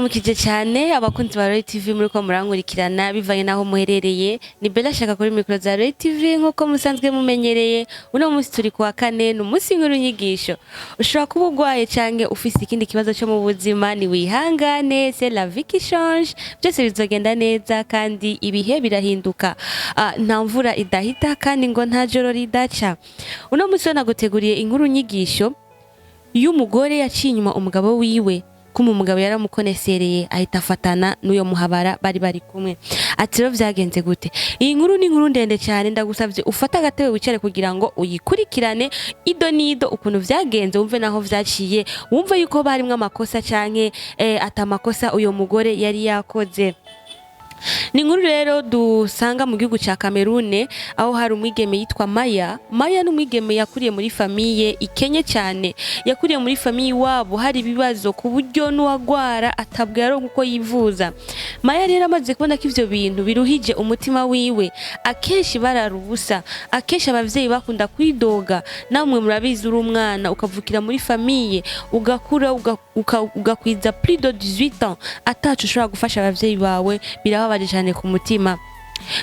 Ndabaramukije cyane abakunzi ba Roy TV muri ko murankurikirana bivanye naho muherereye. Ni Bella Shaka kuri micro za Roy TV nkuko musanzwe mumenyereye. Uno munsi turi kuwa kane, ni umunsi nkuru nyigisho. Ushobora kuba urwaye canke ufise ikindi kibazo cyo mu buzima, ni wihangane, c'est la vie qui change. Byose bizogenda neza kandi ibihe birahinduka. Nta mvura idahita kandi ngo nta joro ridaca. Uno munsi rero naguteguriye inkuru nyigisho y'umugore yaciye inyuma umugabo wiwe, kuma umugabo yaramukonesereye ahita afatana n'uyo muhabara bari bari kumwe. Ati rero vyagenze gute? Iyi nkuru ni inkuru ndende cyane, ndagusavye ufate agatebe wicare kugira ngo uyikurikirane ido n'ido ukuntu vyagenze, wumve naho vyaciye, wumve yuko barimwo amakosa canke ata makosa uyo mugore yari yakoze. Ni inkuru rero dusanga mu gihugu ca Cameroon, aho hari umwigeme yitwa Maya. Maya ni umwigeme yakuriye muri famille ikenye cyane, yakuriye muri famille iwabo hari ibibazo ku buryo n'uwagwara atabwa yaronka uko yivuza. Maya rero amaze kubona ko ivyo bintu biruhije umutima wiwe, akenshi barara ubusa, akenshi abavyeyi bakunda kwidoga. Namwe murabizi, uri umwana ukavukira muri famille, ugakura ugakwiza plus de 18 ans ataco ushobora gufasha abavyeyi bawe, birababaje cyane ku mutima.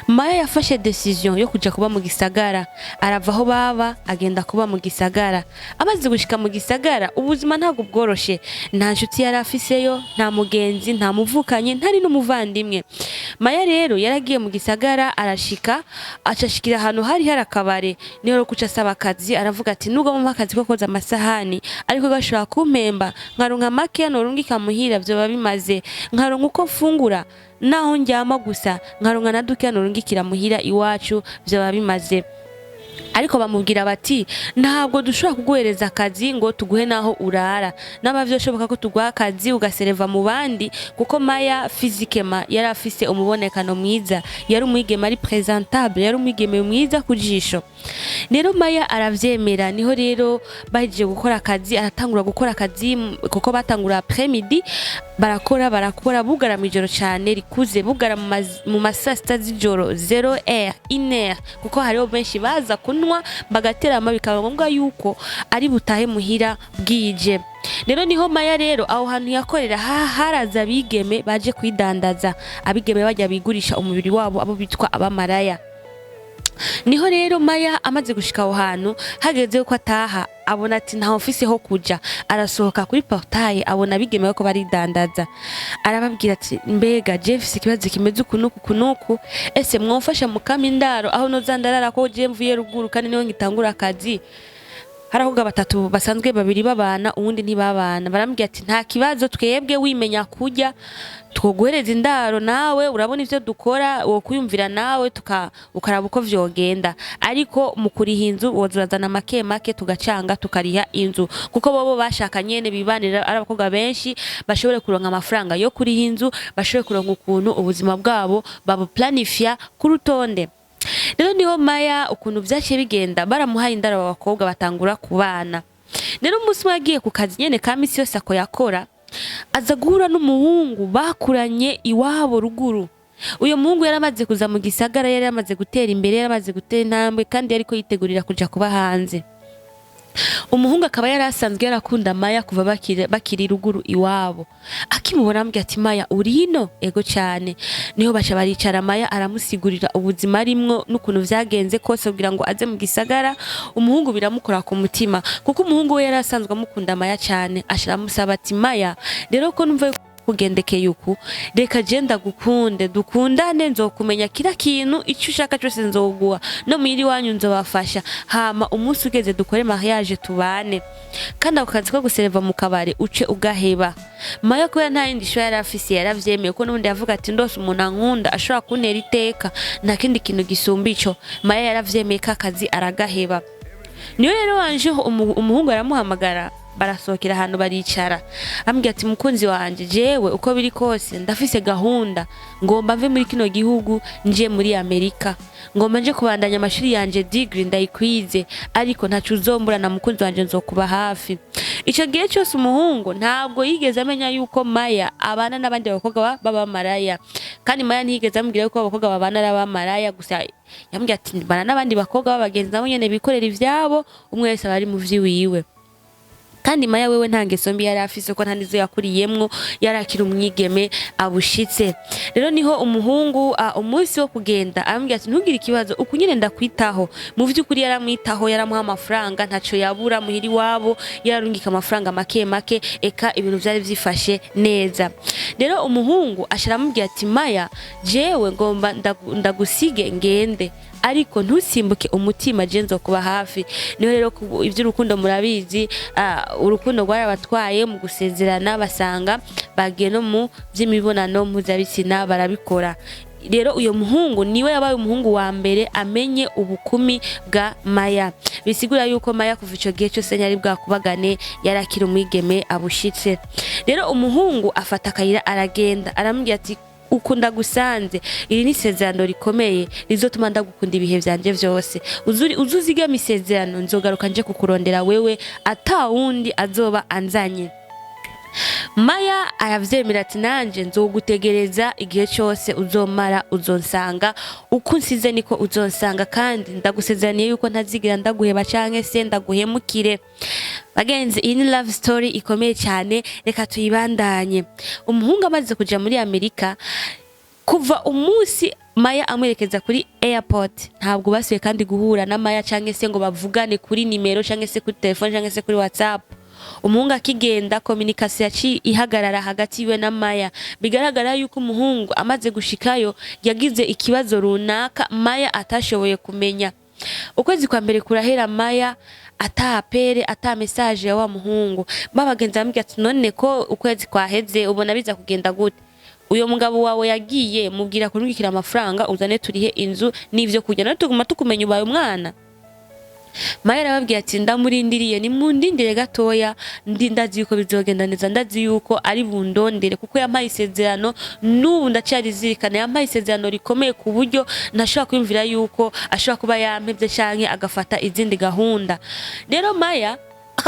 Maya yafashe décision yo kuja kuba mu gisagara, arava aho baba agenda kuba mu gisagara. Amaze gushika mu gisagara, ubuzima ntabwo bworoshe. Nta nshuti yari afiseyo, nta mugenzi, nta muvukanyi, ntari n'umuvandimwe. Maya rero yaragiye mu gisagara, arashika, acashikira ahantu hari hari akabare, niho rero kuca asaba akazi. Aravuga ati: "Nubwo mumpa akazi ko koza amasahani, ariko gashobora kumpemba nkaronka makeya norungika muhira, vyoba bimaze nkaronka uko mfungura naho ndyama gusa, nkaronka na dukeya norungikira muhira iwacu, vyoba bimaze." Ariko bamubwira bati: "Ntabwo dushobora kuguhereza akazi ngo tuguhe naho urara, naba vyoshoboka ko tuguha akazi ugasereva mu bandi." Kuko Maya physiquement yari afise umubonekano mwiza, yari umwigeme ari présentable, yari umwigeme mwiza ku jisho. Rero Maya aravyemera. Niho rero bahejeje gukora akazi, aratangura gukora akazi kuko batangura après midi, barakora, barakora, bugara mu ijoro cyane rikuze, bugara mu ma saa sita z'ijoro, 0 heure, 1 heure, kuko hariho benshi baza kunywa bagaterama, bikaba ngombwa yuko ari butahe muhira bwije. Rero niho Maya rero aho hantu yakorera haraza abigeme baje kwidandaza, abigeme bajya bigurisha umubiri wabo, abo bitwa abamaraya. Niho rero Maya amaze gushika aho hantu, hageze ko ataha, abona ati ntaho mfise ho kuja. Arasohoka kuri portail, abona abigeme ko baridandaza, arababwira ati: "Mbega je mfise ikibazo kimeze uku nuku uku nuku, ese mwomfasha mukama indaro aho noza ndarara, ko je mvuye ruguru kandi niho ngitangura akazi?" Hari abakobwa batatu basanzwe, babiri babana, uwundi ntibabana. Barambwira ati: "Nta kibazo, twebwe wimenya kurya twoguhereza indaro, nawe urabona ivyo dukora, wokwiyumvira nawe ukaraba uko vyogenda, ariko mu kuriha inzu woza urazana make make, tugacanga tukariha inzu." Kuko bobo bashaka nyene bibanira ari abakobwa benshi, bashobore kuronka amafaranga yo kuriha inzu, bashobore kuronka ukuntu ubuzima bwabo babuplanifya ku rutonde. Rero niho Maya ukuntu vyaciye bigenda, baramuhaye indaro, abo bakobwa batangura kubana. Rero umunsi umwe agiye ku kazi nyene ka misi yose ako yakora, aza guhura n'umuhungu bakuranye iwabo ruguru. Uyo muhungu yari amaze kuza mu gisagara, yari amaze gutera imbere, yari amaze gutera intambwe, kandi yariko yitegurira kuja kuba hanze. Umuhungu akaba yari asanzwe yarakunda Maya kuva bakiri ruguru iwabo. Akimubona amubwira ati: "Maya, uri hino?" "Ego cyane." Niho baca baricara, Maya aramusigurira ubuzima arimwo n'ukuntu vyagenze kose kugira ngo aze mu gisagara. Umuhungu biramukora ku mutima, kuko umuhungu we yari asanzwe amukunda Maya cyane. Ashira amusaba ati: "Maya rero, ko numva kugendekeye uku, reka je ndagukunde, dukundane, nzokumenya kila kintu, icyo ushaka cyose nzoguha, no muhira iwanyu nzobafasha, hama umunsi ugeze dukore mariage tubane, kandi ako kazi ko gusereva mu kabare uce ugaheba." Maya kubera nta yindi choix yari afise, yaravyemeye, kuko n'ubundi yavuga ati: "Ndose umuntu ankunda ashobora kuntera iteka, nta kindi kintu gisumba ico." Maya yaravyemeye, ka kazi aragaheba. Niyo rero wanje umuhungu aramuhamagara, barasohokera ahantu baricara, ambwira ati: "Mukunzi wanje, jewe uko biri kose ndafise gahunda, ngomba mve muri kino gihugu nje muri Amerika, ngomba nje kubandanya amashuri yanje, degree ndayikwize, ariko ntaco uzombura na mukunzi wanje, nzokuba hafi." Ico gihe cyose umuhungu ntabwo yigeze amenya yuko Maya abana n'abandi bakobwa b'abamaraya, kandi Maya ntiyigeze amubwira yuko abakobwa babana ari abamaraya. Gusa yambwiye ati bana n'abandi bakobwa b'abagenzi nabo nyene bikorera ivyabo, umwe wese aba ari mu vy'iwiwe. Kandi Maya wewe nta ngeso mbi yari afise, ko nta nizo yakuriyemwo, yari akiri umwigeme abushitse. Rero niho umuhungu umunsi wo kugenda aramubwira ati: "Ntugire ikibazo, uku nyene ndakwitaho." Mu vy'ukuri yaramwitaho, yaramuha amafaranga, ntaco yabura muhira iwabo, yararungika amafaranga make make, eka ibintu vyari vyifashe neza. Rero umuhungu aca aramubwira ati: "Maya, jewe ngomba ndagusige ngende, ariko ntusimbuke umutima, je nzokuba hafi." Niho rero ivy'urukundo murabizi, urukundo rwarabatwaye mu gusezerana, basanga bagiye no mu vy'imibonano mpuzabitsina, barabikora. Rero uyo muhungu niwe yabaye umuhungu wa mbere amenye ubukumi bwa Maya. Bisigura yuko Maya kuva ico gihe cyose yari bwakubagane, yari akiri umwigeme abushitse. Rero umuhungu afata akayira aragenda, aramubwira ati: "Uku ndagusanze, iri ni isezerano rikomeye rizotuma ndagukunda ibihe vyanje vyose. Uzuzigama isezerano, nzogaruka nje kukurondera wewe, ata wundi azoba anzanye." Maya aravyemera ati: "Nanje nzogutegereza igihe cyose uzomara, uzonsanga uko unsize niko uzonsanga, kandi ndagusezeraniye yuko ntazigera ndaguheba canke se ndaguhemukire." Bagenzi, iyi ni love story ikomeye cyane, reka tuyibandanye. Umuhungu amaze kuja muri Amerika, kuva umunsi Maya amwerekeza kuri airport, ntabwo basubiye kandi guhura na Maya cyangwa se ngo bavugane kuri nimero cyangwa se kuri telefone cyangwa se kuri WhatsApp. Umuhungu akigenda, communication yaciye ihagarara hagati yiwe na Maya. Bigaragara yuko umuhungu amaze gushikayo yagize ikibazo runaka Maya atashoboye kumenya. Ukwezi kwa mbere kurahera, Maya ata appel, ata message ya wa muhungu. Babagenzi bamubwira ati: "None ko ukwezi kwaheze, ubona biza kugenda gute? Uyo mugabo wawe yagiye, mubwira kurungikira amafaranga uzane turihe inzu n'ivyo kurya, none tuguma tukumenya ubaye umwana." Maya arababwira ati: "Ndamurindiriye, nimundindire gatoya, ndi ndazi yuko bizogenda neza, ndazi yuko ari bundondere, kuko yampaye isezerano, n'ubu ndacyarizirikana. Yampaye isezerano rikomeye ku buryo ntashobora kwiyumvira yuko ashobora kuba yampevye canke agafata izindi gahunda." Rero Maya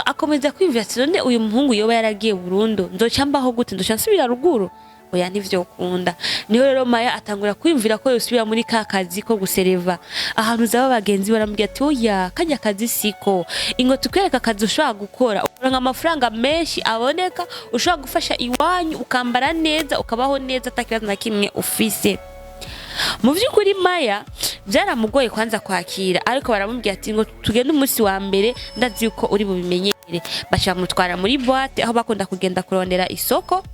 akomeza kwiyumvira ati: "None uyu muhungu yoba yaragiye burundu, nzoca mbaho gute? Nzoca nsubira ruguru? Oya, ntivyokunda." Niho rero Maya atangura kwiyumvira ko yosubira muri ka kazi ko gusereva. Ahantu zaba bagenzi baramubwira ati: "Oya, kajya kazi siko, ingo tukwereka akazi ushobora gukora, ukaronka amafaranga menshi aboneka, ushobora gufasha iwanyu, ukambara neza, ukabaho neza atakibazo na kimwe ufise." Mu by'ukuri Maya byaramugoye kwanza kwakira, ariko baramubwira ati: "Ngo tugende umunsi wa mbere, ndazi yuko uri bubimenyere." Baca bamutwara muri boîte aho bakunda kugenda kurondera isoko.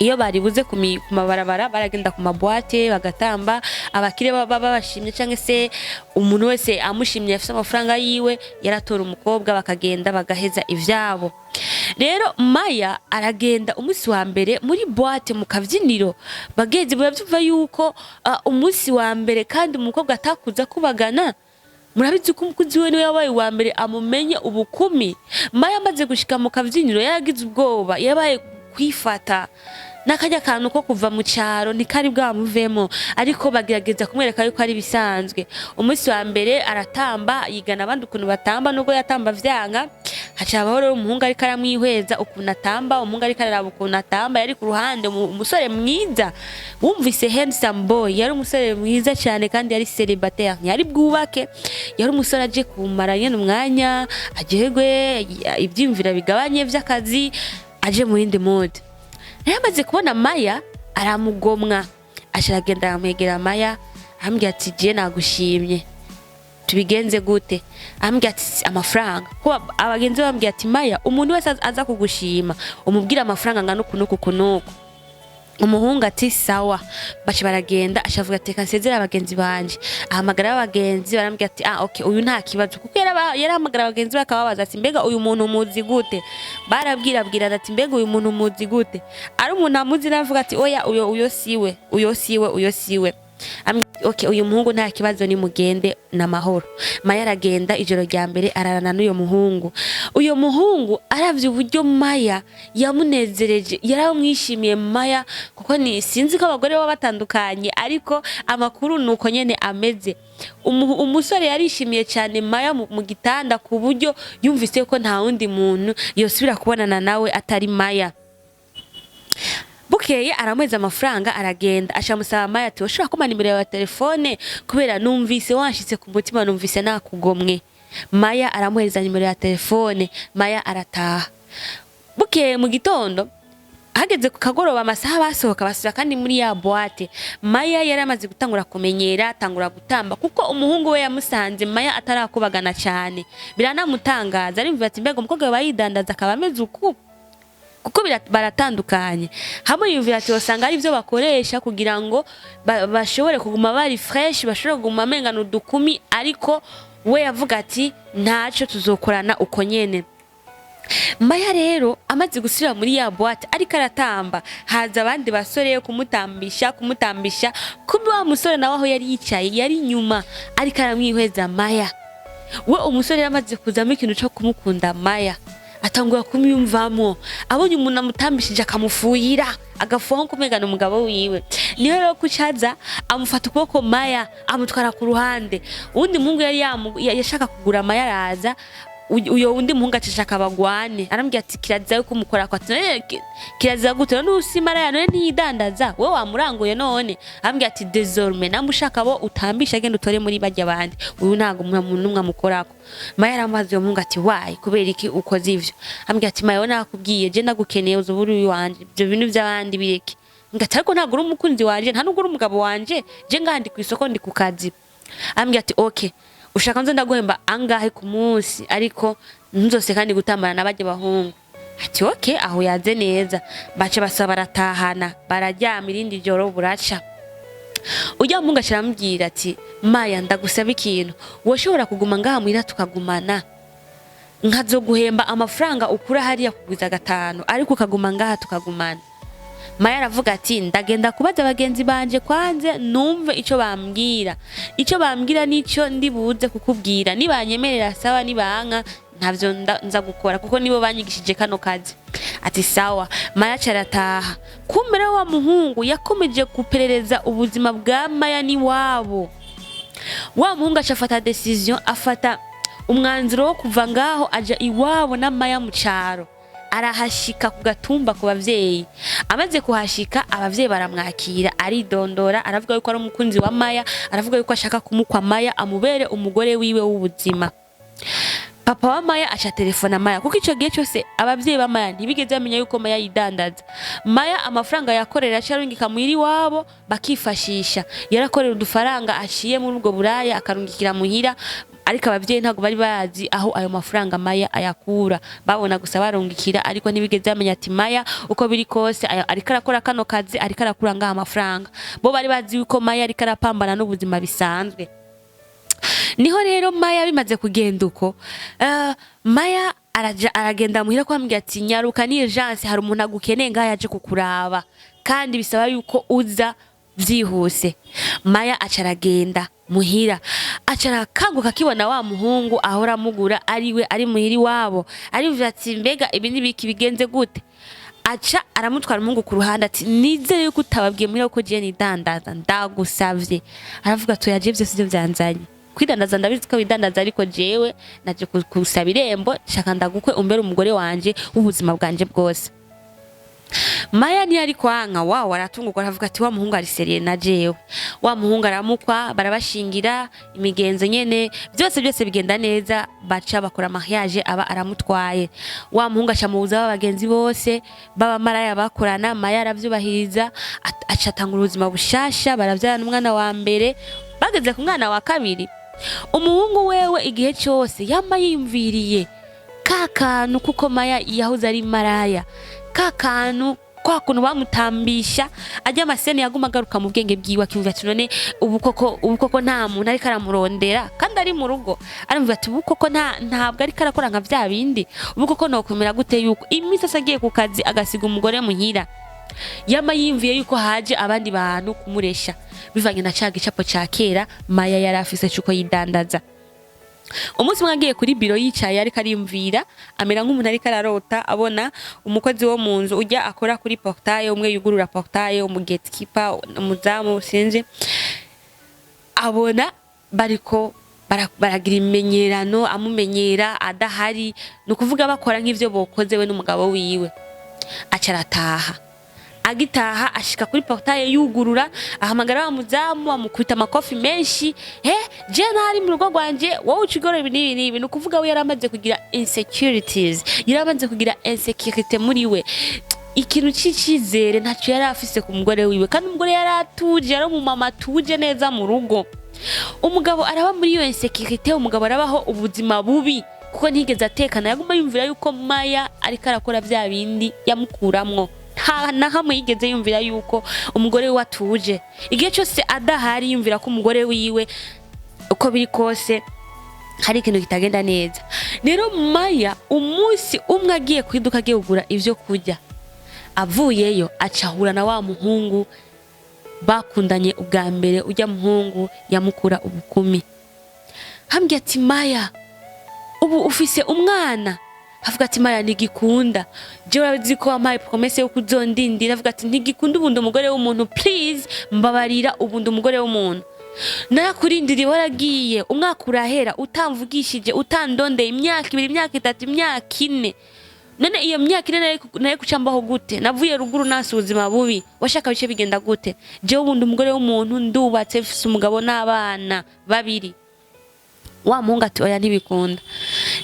Iyo baribuze ku mabarabara, baragenda ku ma boîte bagatamba. Abakire baba babashimye cyangwa se umuntu wese amushimye afite amafaranga yiwe, yaratora umukobwa bakagenda bagaheza ivyabo. Rero Maya aragenda umunsi wa mbere muri boîte, mu kabyiniro. Bagenzi, murabyumva yuko umunsi wa mbere kandi umukobwa atakuza kubagana, murabizi ko umukunzi we niwe yabaye uwa mbere amumenye ubukumi. Maya amaze gushika mu kabyiniro yaragize ubwoba, yabaye kwifata n'akajya kantu ko kuva mu cyaro ntikari bwamuvemo, ariko bagerageza kumwereka yuko ari bisanzwe. Umunsi wa mbere aratamba, yigana abandi ukuntu batamba, nubwo yatamba vyanka. Haca habaho rero umuhungu ariko aramwihweza ukuntu atamba. Umuhungu ariko araraba ukuntu atamba, yari ku ruhande, umusore mwiza, wumvise handsome boy, yari umusore mwiza cyane kandi yari célibataire, ntiyari bwubake. Yari umusore aje kumara nyene umwanya, aryoherwe, ivyiyumviro bigabanye vy'akazi, aje mu yindi mood. Rero amaze kubona Maya aramugomwa, aca aragenda aramwegera. Maya arambwira ati: "Je nagushimye, tubigenze gute?" Arambwira ati: "Amafaranga." Ko abagenzi be bambwira ati: "Maya, umuntu wese aza kugushima umubwire amafaranga angana uku n'uku uku n'uku." Umuhungu ati: "Sawa." Baca baragenda. Ashavuga ati: "Reka nsezere abagenzi banje." Ahamagara abagenzi, barambwira ati: "Ah, okay, uyu nta kibazo." Kuko yarahamagara abagenzi be akababaza ati: "Mbega uyu muntu muzi gute?" Barabwirabwirana ati: "Mbega uyu muntu muzi gute?" Ari umuntu amuzi navuga ati: "Oya, uyo siwe, uyo siwe, uyo siwe." Ambwira ati: "Okay, uyu muhungu nta kibazo, nimugende n'amahoro." Maya aragenda, ijoro rya mbere ararana n'uyo muhungu. Uyo muhungu aravye uburyo Maya yamunezereje, yaramwishimiye Maya, kuko ni sinzi ko abagore baba batandukanye, ariko amakuru nuko nyene ameze. Umusore yarishimiye cyane Maya mu gitanda, ku buryo yumvise ko nta wundi muntu yosubira kubonana nawe atari Maya. Bukeye aramuheza amafaranga, aragenda. Acamusaba Maya ati: "Washobora kumpa nimero yawe ya telefone? Kubera numvise wanshitse ku mutima, numvise nakugomwe." Maya aramuhereza nimero ya telefone. Maya arataha. Bukeye mu gitondo, hageze ku kagoroba, amasaha basohoka, basubira kandi muri ya boîte. Maya yari amaze gutangura kumenyera, atangura gutamba, kuko umuhungu we yamusanze Maya atarakubagana cyane, biranamutangaza. Arimva ati: "Mbega umukobwa we yidandaza akaba ameze uku?" Kuko baratandukanye. Hamwe yumvira ati usanga ari byo bakoresha kugira ngo bashobore kuguma bari fresh, bashobore kuguma amengana udukumi. Ariko we yavuga ati: "Ntacyo, tuzokorana uko nyene." Maya rero amaze gusubira muri ya boîte, ariko aratamba, haza abandi basore kumutambisha, kumutambisha. Kumbe wa musore nawe aho yari yicaye yari inyuma, ariko aramwihweza Maya. We umusore yamaze kuzamo ikintu cyo kumukunda Maya, atangura kumwiyumvamo. Abonye umuntu amutambishije akamufuyira, agafuha nko kumegana umugabo wiwe. Niyo rero kucaza amufata ukuboko Maya, amutwara ku ruhande. Uwundi muhungu yari yashaka kugura Maya araza. Uyo wundi muhungu acashaka bagwane. Arambwira ati: "Kirazira yuko umukora ko." Ati: "None kirazira gute? None usi Maraya, none ntiyidandaza? We wamuranguye none?" Arambwira ati: "Désormais namwe ushaka bo utambisha, genda utore muri barya bandi, uyu ntago umuntu n'umwe amukorako." Maya aramubaza uyo muhungu ati: "Why, kubera iki ukoze ivyo?" Arambwira ati: "Maya, we nakubwiye, je ndagukeneye, uzobura uwanje, ivyo bintu by'abandi bireke." Ngati: "Ariko ntabwo uri umukunzi wanje, nta nubwo uri umugabo wanje, je ngaha ndi ku isoko, ndi ku kazi." Arambwira ati: "Okay, ushaka nze ndaguhemba angahe ku munsi, ariko ntuzose kandi gutambana n'abajya bahungu." Ati: "Okay, aho yaze neza." Baca basaba, baratahana, bararyama. Irindi joro buraca, ujya muhungu aca aramubwira ati: "Maya, ndagusaba ikintu, woshobora kuguma ngaha muhira tukagumana, nkazoguhemba amafaranga ukura hariya kugwiza gatanu, ariko ukaguma ngaha tukagumana." Maya aravuga ati: "Ndagenda kubaza bagenzi banje kwanze, numve ico bambwira. Ico bambwira nico ndi buze kukubwira. Nibanyemerera sawa, nibanka ntavyo nza gukora, kuko nibo banyigishije kano kazi." Ati: "Sawa." Maya aca arataha. Kumbe rero wa muhungu yakomeje guperereza ubuzima bwa Maya n'iwabo. Wa muhungu aca afata décision, afata umwanzuro wo kuva ngaho aja iwabo na Maya mu caro. Arahashika ku gatumba ku bavyeyi. Amaze kuhashika, abavyeyi baramwakira, aridondora, aravuga yuko ari umukunzi wa Maya, aravuga yuko ashaka kumukwa Maya, amubere umugore wiwe w'ubuzima. Papa wa Maya aca telefona Maya, kuko ico gihe cyose abavyeyi ba Maya ntibigeze bamenya yuko Maya yidandaza. Maya amafaranga yakorera aca arungika muhira iwabo bakifashisha. Yarakorera udufaranga aciye muri ubwo buraya, akarungikira muhira, ariko abavyeyi ntabwo bari bazi aho ayo mafaranga Maya ayakura. Babona gusa barungikira, ariko ntibigeze bamenya ati Maya uko biri kose ariko arakora kano kazi, ariko arakura ngaha amafaranga. Bo bari bazi yuko Maya ariko arapambana n'ubuzima bisanzwe. Niho rero Maya bimaze kugenda uko, Maya araja, aragenda muhira kwambwira ati: "Nyaruka, ni urgence, hari umuntu agukeneye ngaha, yaje kukuraba kandi bisaba yuko uza vyihuse." Maya aca aragenda muhira, aca arakanguka akibona wa muhungu ahora amugura ariwe ari muhira iwabo. Arivuga ati: "Mbega ibi nibiki? Bigenze gute?" Aca aramutwara umuhungu ku ruhande ati: "Nizere yuko utababwiye muhira ko jewe nidandaza, ndagusavye." Aravuga ati: "Oya, jewe vyose sivyo vyanzanye kwidandaza, ndabizi ko widandaza, ariko jewe naje kusaba irembo, shaka ndagukwe, umbere umugore wanje w'ubuzima bwanje bwose." Maya ntiyari kwanka wawo, aratungurwa, aravuga ati: "Wa muhungu ari sérieux na jewe." Wa muhungu aramukwa, barabashingira imigenzo nyene, byose byose bigenda neza, baca bakora mariage, aba aramutwaye. Wa muhungu aca mubuza bagenzi bose b'abamaraya bakorana. Maya aravyubahiriza, aca atangura ubuzima bushasha, baravyarana umwana wa mbere. Bageze ku mwana wa kabiri, umuhungu wewe igihe cyose yama yiyumviriye ka kantu, kuko Maya yahoze ari maraya, ka kantu kwa kuntu bamutambisha ajya amasene yaguma agaruka mu bwenge bwiwe, akiyumva ati: "None ubu koko nta muntu ariko aramurondera kandi ari mu rugo?" Aramubwira ati: "Ubu koko ntabwo ariko arakora nka vya bindi? Ubu koko nokwemera gute yuko iminsi yose agiye ku kazi agasiga umugore muhira?" Yama yiyumviye yuko haje abandi bantu kumuresha, bivanye na ca gicapo ca kera Maya yari afise cuko yidandaza. Umunsi umwe agiye kuri biro, yicaye ariko ariyumvira, amera nk'umuntu ariko ararota, abona umukozi wo mu nzu ujya akora kuri portail, umwe yugurura portail, umu gatekeeper, umuzamu, sinzi, abona bariko baragira imenyerano, amumenyera adahari, ni ukuvuga bakora nk'ivyo bokoze we n'umugabo wiwe. Aca arataha. Agitaha ashika kuri portail, yugurura, ahamagara wa muzamu, amukubita amakofi menshi: "He, je ntari mu rugo rwanje, wowe ucigora ibi n'ibi n'ibi." Ni ukuvuga we yaramaze kugira insecurities, yaramaze kugira insecurity muri we, ikintu c'icizere ntacyo yari afise ku mugore wiwe. Kandi umugore yari atuje, yari umumama atuje neza mu rugo. Umugabo araba muri iyo insécurité, umugabo arabaho ubuzima bubi kuko ntigeze atekana. Yaguma yumvira yuko Maya ariko arakora bya bindi yamukuramwo. Nta na hamwe yigeze yumvira yuko umugore we atuje. Igihe cyose adahari, yumvira ko umugore wiwe uko biri kose hari ikintu kitagenda neza. Rero Maya umunsi umwe agiye ku iduka, agiye kugura ibyo kurya, avuyeyo aca ahura na wa muhungu bakundanye ubwa mbere, ujya muhungu yamukura ubukumi. Hambwiye ati: "Maya, ubu ufise umwana." Avuga ati: "Maya, ntigikunda, jewe urabizi ko wampaye promesse yo kuzondindira." Avuga ati: "Ntigikunda, ubundi umugore w'umuntu, please mbabarira, ubundi umugore w'umuntu, narakurindiriye, waragiye, umwaka urahera utamvugishije, utandondeye, imyaka 2, imyaka 3, imyaka 4. None iyo myaka 4 nari kuca mbaho gute? Navuye ruguru nasi ubuzima bubi, washaka bice bigenda gute? Jewe ubundi umugore w'umuntu, ndubatse, mfise umugabo n'abana babiri." Wa muhungu ati: "Oya, ntibikunda,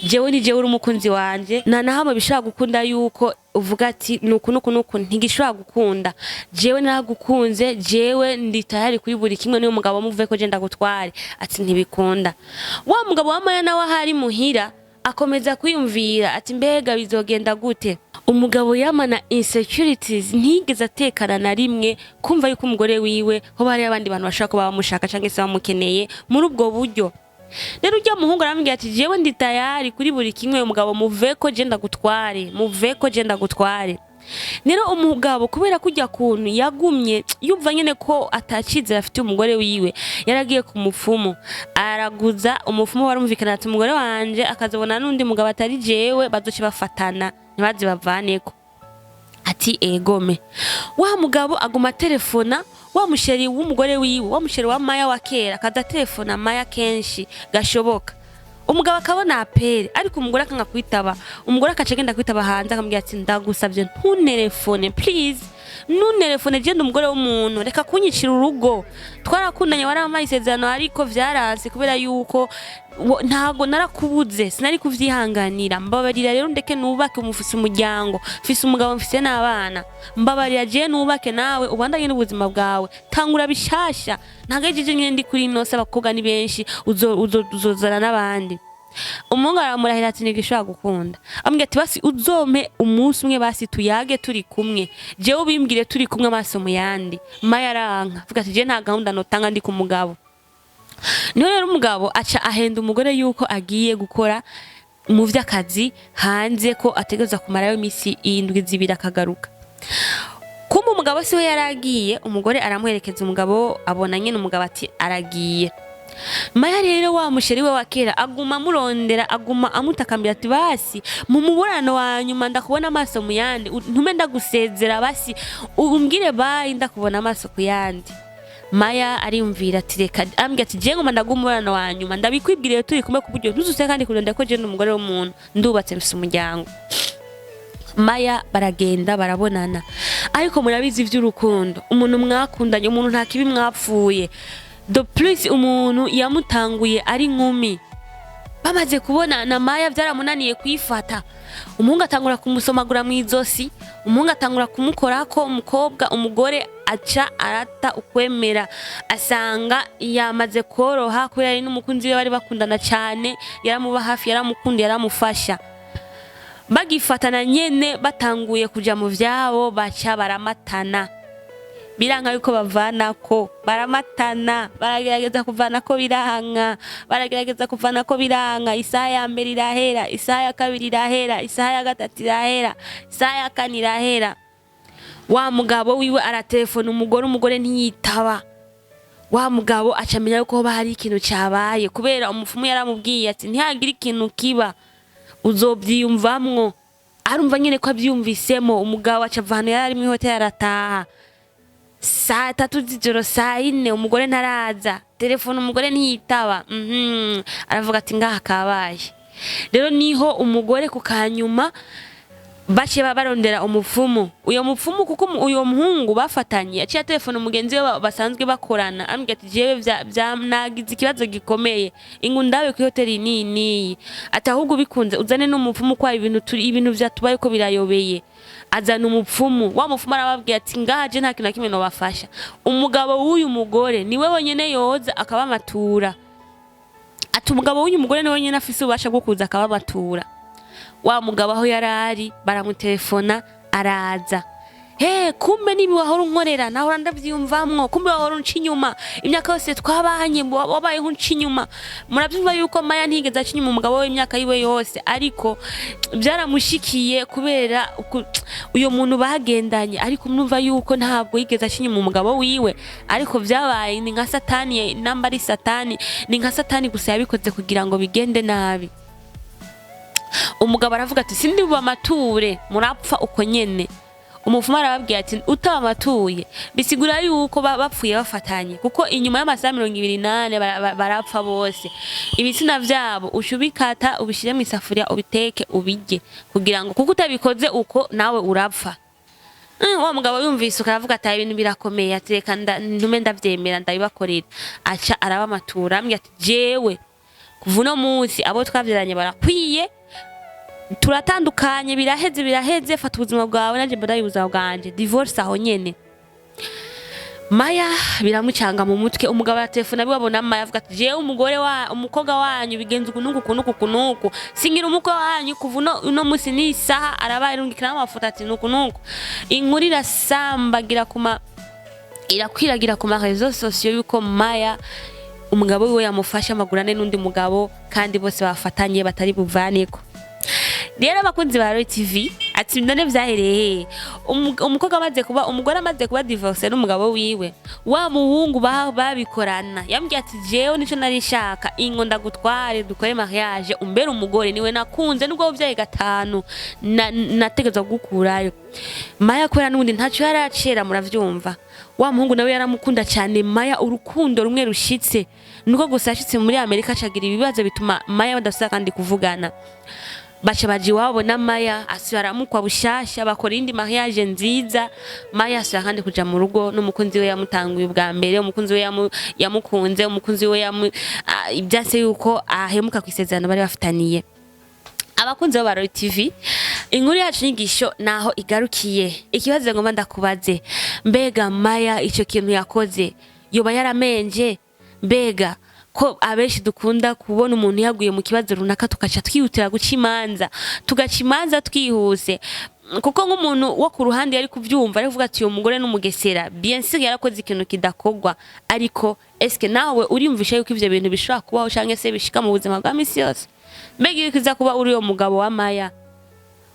jewe ni jewe uri umukunzi wanje, nta na hamwe bishobora gukunda yuko uvuga ati nuku nuku nuku, ntigishobora gukunda. Jewe naragukunze, jewe ndi tayari kuri buri kimwe, niyo mugabo muve ko je ndagutware." Ati: "Ntibikunda." Wa mugabo wa Maya nawe ahari muhira akomeza kwiyumvira ati: "Mbega bizogenda gute?" Umugabo yamana insecurities, ntiyigeze atekana na rimwe kumva yuko umugore wiwe hoba hariyo abandi bantu bashobora kuba bamushaka cyangwa se bamukeneye muri ubwo buryo. Rero ujya muhungu aramubwira ati: "Jewe ndi tayari kuri buri kimwe, umugabo muve ko je ndagutware, muve ko je ndagutware." Rero umugabo, kubera kujya kuntu yagumye yumva nyene ko atacizera afite umugore wiwe, yaragiye ku mupfumu, araguza umupfumu. Barumvikana ati: "Umugore wanje akazobona n'undi mugabo atari jewe, bazoce bafatana, ntibaze bavaneko." Ati: "Egome." Wa mugabo aguma telefona wa mu chéri w'umugore wiwe, wa mu chéri wa Maya wa kera, akaza telefona Maya kenshi gashoboka. Umugabo akabona appel, ariko umugore akanga kwitaba. Umugore akaca agenda kwitaba hanze, akamubwira ati: "Ndagusabye ntuntelefone, please ntuntelefone, genda umugore w'umuntu, reka kunyicira urugo. Twarakundanye, warampaye isezerano, ariko vyaranse kubera yuko ntago narakubuze, sinari kuvyihanganira. Mbabarira rero ndeke nubake, umufise umuryango, mfise umugabo, mfise n'abana. Mbabarira je nubake, nawe ubandanye n'ubuzima bwawe, tangura bishasha. Ntago ari jeje nyene ndi kuri ino se, abakobwa ni benshi, uzozana n'abandi." Umuhungu aramurahira ati: "Ntigishobora gukunda." Amubwira ati: "Basi uzompe umunsi umwe, basi tuyage turi kumwe, jewe ubimbwire turi kumwe amaso mu yandi." Maya aranka, avuga ati: "Je nta gahunda notanga ndi ku mugabo." Niho rero umugabo aca ahenda umugore yuko agiye gukora mu vy'akazi hanze, ko ategereza kumarayo iminsi 7, 2, akagaruka. Kumbe umugabo siwe yari agiye, umugore aramuherekeza. Umugabo abona nyine umugabo ati aragiye. Maya rero, wa mu chéri we wa kera aguma amurondera, aguma amutakambira ati: "Basi mu mubonano wa nyuma ndakubona amaso mu yandi, ntume ndagusezera, basi umbwire bye ndakubona amaso ku yandi." Maya ariyumvira ati: "Reka." Ambwira ati: "Je ngoma ndaguha umubonano wa nyuma, ndabikwibwiriye turi kumwe, ku buryo ntuzuse kandi kurondera ko je ndi umugore w'umuntu, ndubatse, mfise umuryango." Maya baragenda barabonana, ariko murabizi iby'urukundo, umuntu mwakundanye, umuntu nta kibi mwapfuye, de plus umuntu yamutanguye ari inkumi. Bamaze kubonana, Maya byaramunaniye kwifata. Umuhungu atangura kumusomagura mu izosi, umuhungu atangura kumukorako. Umukobwa, umugore aca arata ukwemera, asanga yamaze koroha kubera ari n'umukunzi we bari bakundana cyane, yaramuba hafi, yaramukunda, yaramufasha. Bagifatana nyene, batanguye kuja mu vyabo, baca baramatana, biranka yuko bavanako. Baramatana, baragerageza kuvanako, biranka, baragerageza kuvanako, biranka. Isaha ya mbere irahera, isaha ya kabiri irahera, isaha ya gatatu irahera, isaha ya kane irahera. Wa mugabo wiwe aratelefona umugore, umugore ntiyitaba. Wa mugabo aca amenya yuko hoba hari ikintu cabaye, kubera umupfumu yaramubwiye ati: "Ntihagire ikintu kiba, uzobyiyumvamwo." Arumva nyene ko avyumvisemo. Umugabo aca ava ahantu yari ari mw'ihoteli, arataha saa 3 z'ijoro, saa 4, umugore ntaraza, telefone umugore ntiyitaba. Aravuga ati: "Ngaha kabaye." Rero niho umugore ku kanyuma Baciye barondera umupfumu. Uyo mupfumu, kuko uyo muhungu bafatanye yaciye telefone umugenzi we basanzwe bakorana, ambwira ati: "Jewe vya nagize ikibazo gikomeye, ingu ndabe ku hoteli niyi niyi." Ati: "Ahubwo bikunze uzane n'umupfumu, kwa ibintu turi, ibintu vyatubaye ko birayobeye." Azana umupfumu. Wa mupfumu arababwira ati: "Ngaha je nta kintu na kimwe nobafasha, umugabo w'uyu mugore niwe wenyene yoza akabamatura." Ati: "Umugabo w'uyu mugore niwe wenyene afise ububasha bwo kuza akabamatura." Wa mugabo aho yari ari baramutelefona, araza. He, kumbe nibi wahora unkorera, nahora ndavyiyumvamwo, kumbe wahora unca inyuma imyaka yose twabanye, wabayeho unca inyuma. Muravyumva yuko Maya ntiyigeze aca inyuma umugabo we imyaka yiwe yose, ariko byaramushikiye kubera uyo muntu bagendanye. Ariko murumva yuko ntabwo yigeze aca inyuma umugabo wiwe, ariko vyabaye ni nka Satani, namba ari Satani, ni nka Satani gusa yabikoze kugira ngo bigende nabi. Umugabo aravuga ati: "Sindi bubamature, murapfa uko nyene." Umupfumu arababwira ati: "Utabamatuye bisigura yuko bapfuye bafatanye, kuko inyuma y'amasaha 24 barapfa bose. Ibitsina vyabo uca ubikata, ubishire mu isafuriya, ubiteke, ubirye, kugira ngo kuko utabikoze uko nawe urapfa." Wa mugabo yumvise ukaravuga ati: "Ibintu birakomeye." Ati: "Reka ntume ndavyemera, ndabibakorera." Aca arabamatura, ambwira ati: "Jewe kuva uno munsi abo twavyaranye barakwiye, turatandukanye, biraheze, biraheze. Fata ubuzima bwawe, nanjye mbona ubuzima bwanje." Divorce aho nyene. Maya biramucanga mu mutwe. Umugabo aratelefona abibabona Maya, avuga ati: "Jewe umugore wa umukobwa wanyu bigenze uku nuku, uku nuku, uku nuku, singira umukwe wanyu kuva uno munsi n'isaha." Arabaye arungikira amafoto ati: "Nuku nuku." Inkuru irasambagira kuma, irakwiragira ku ma réseaux sociaux yuko Maya umugabo wiwe yamufashe amaguru ane n'undi mugabo, kandi bose bafatanye batari buvaneko. Rero abakunzi ba Roy TV, ati: "None vyahereye hehe?" Umukobwa amaze kuba umugore, amaze kuba divorce n'umugabo wiwe, wa muhungu babikorana yambwiye ati: "Jewe nico nari nshaka, ingo ndagutware, dukore mariage, umbere umugore, niwe nakunze nubwo wavyaye gatanu, nategerezwa kugukurayo." Maya kubera n'ubundi ntaco yari acera, muravyumva, wa muhungu nawe yaramukunda cyane Maya, urukundo rumwe rushitse. Nuko gusa yashitse muri Amerika acagira ibibazo bituma Maya badasubira kandi kuvugana. Baca baja iwabo na Maya asubira aramukwa bushasha, bakora indi mariage nziza. Maya asubira kandi kuja mu rugo n'umukunzi we yamutanguye ubwa mbere, umukunzi we yamukunze, umukunzi we ivyase yuko ahemuka ku isezerano bari bafitaniye. Abakunzi ba Roy TV, inkuru yacu nyigisho naho igarukiye. Ikibazo ngomba ndakubaze: mbega Maya ico kintu yakoze yoba yaramenje? Mbega ko abenshi dukunda kubona umuntu yaguye mu kibazo runaka, tugaca twihutira guca imanza, tugaca imanza twihuse, kuko nk'umuntu wo ku ruhande yari kuvyumva, ari kuvuga ati: "Uyu mugore n'umugesera, bien sûr yarakoze ikintu kidakogwa." Ariko eske nawe uriyumvisha yuko ivyo bintu bishobora kubaho canke se bishika mu buzima bwa misi yose? Mbega iyo ukiza kuba uri uyo mugabo wa Maya,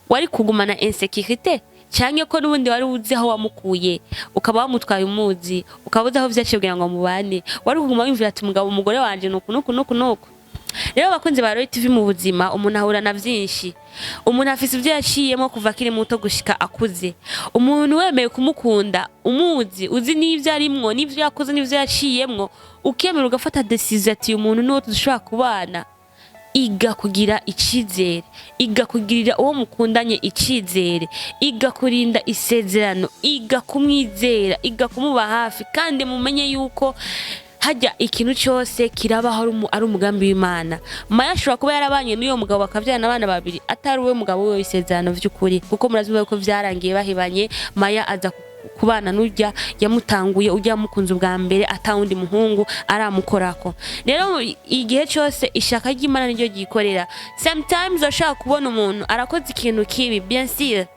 wari kugumana insécurité, canke ko n'ubundi wari uzi aho wamukuye, ukaba wamutwaye umuzi, ukaba uzi aho vyaciye kugira ngo mubane, wari kuguma wiyumvira ati: "Umugabo, umugore wanje nuku nuku nuku nuku"? Rero abakunzi ba Roy TV, mu buzima umuntu ahura na vyinshi. Umuntu afise ivyo yaciyemo kuva akiri muto gushika akuze. Umuntu wemeye kumukunda, umuzi, uzi n'ivyo arimwo, n'ivyo yakoze, n'ivyo yaciyemwo, ukemera ugafata décision ati: "Uyu muntu niwo dushobora kubana." Iga kugira icizere, iga kugirira uwo mukundanye icizere, iga kurinda isezerano, iga kumwizera, iga kumuba hafi. Kandi mumenye yuko hajya ikintu cyose kirabaho ari umugambi w'Imana. Maya ashobora kuba yarabanye n'uyo mugabo bakabyarana abana babiri, atari uwe mugabo we w'isezerano vy'ukuri, kuko murazi ko vyarangiye bahebanye. Maya aza kubana n'urya yamutanguye, ujya yamukunze ubwa mbere, atawundi muhungu aramukorako. Rero igihe cyose ishaka ry'Imana niryo ryikorera. Sometimes urashobora kubona umuntu arakoze ikintu kibi, bien sûr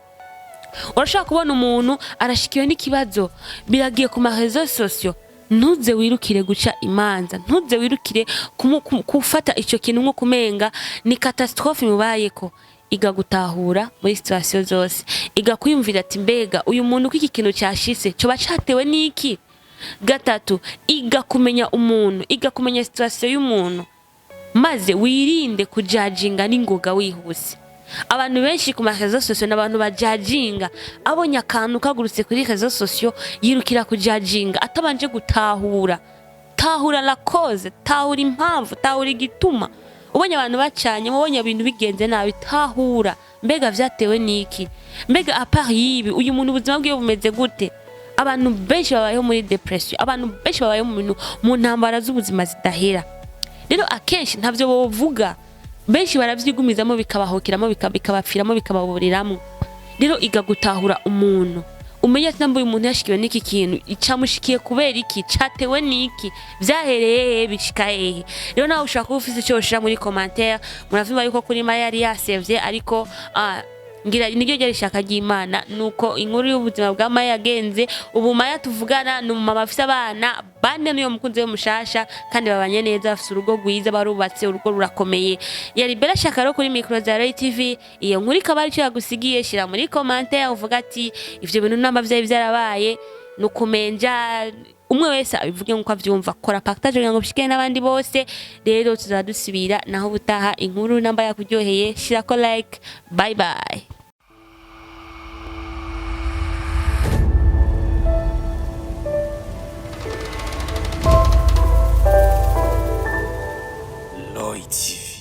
urashobora kubona umuntu arashikiwe n'ikibazo, biragiye ku ma réseaux sociaux, ntuze wirukire guca imanza, ntuze wirukire gufata icyo kintu nko kumenga ni catastrophe mubayeko. Iga gutahura muri situation zose, iga kwiyumvira ati: "Mbega uyu muntu ko iki kintu cyashitse, coba catewe n'iki?" Gatatu, iga kumenya umuntu, iga kumenya situation y'umuntu, maze wirinde kujajinga n'ingoga wihuse. Abantu benshi ku ma réseaux sociaux ni abantu bajajinga. Abonye akantu kagurutse kuri réseaux sociaux, yirukira kujajinga atabanje gutahura. Tahura la cause, tahura impamvu, tahura igituma. Ubonye abantu bacanye, ubonye ibintu bigenze nabi, tahura. Mbega iki kintu cyatewe n'iki? Mbega vyatewe n'iki? Mbega à part yibi, uyu muntu ubuzima bwiwe bumeze gute? Abantu benshi babayeho muri dépression, abantu benshi babayeho mu bintu, mu ntambara z'ubuzima zidahera. Rero akenshi ntavyo bovuga, benshi baravyigumizamo, bikabahokeramo, bikabapfiramo, bikababuriramo. Rero iga gutahura umuntu, umenye ati namba uyu muntu yashikiwe n'iki kintu, icamushikiye kubera iki, catewe n'iki, vyahereye hehe, bishika hehe. Rero nawe ushobora kuba ufise ico woshira muri commentaire. Muravyumva yuko kuri Maya yari yasevye, ariko ngira niryo ryari ishaka ry'Imana. Nuko inkuru y'ubuzima bwa Maya yagenze. Ubu Maya tuvugana ni umumama afise abana bane n'uyo mukunzi we mushasha, kandi babanye neza, bafise urugo rwiza, barubatse urugo rurakomeye. Yari Bella Shaka rero kuri micro za Roy TV. Iyo nkuru ikaba ari ico yagusigiye, shira muri commentaire uvuga ati ivyo bintu namba vyari vyarabaye, nukumenja umwe wese abivuge nkuko avyumva. Kora partage kugira ngo bishikire n'abandi bose. Rero tuzaba dusubira naho ubutaha. Inkuru namba yakuryoheye, shirako like. Bye bye. Lloyd TV.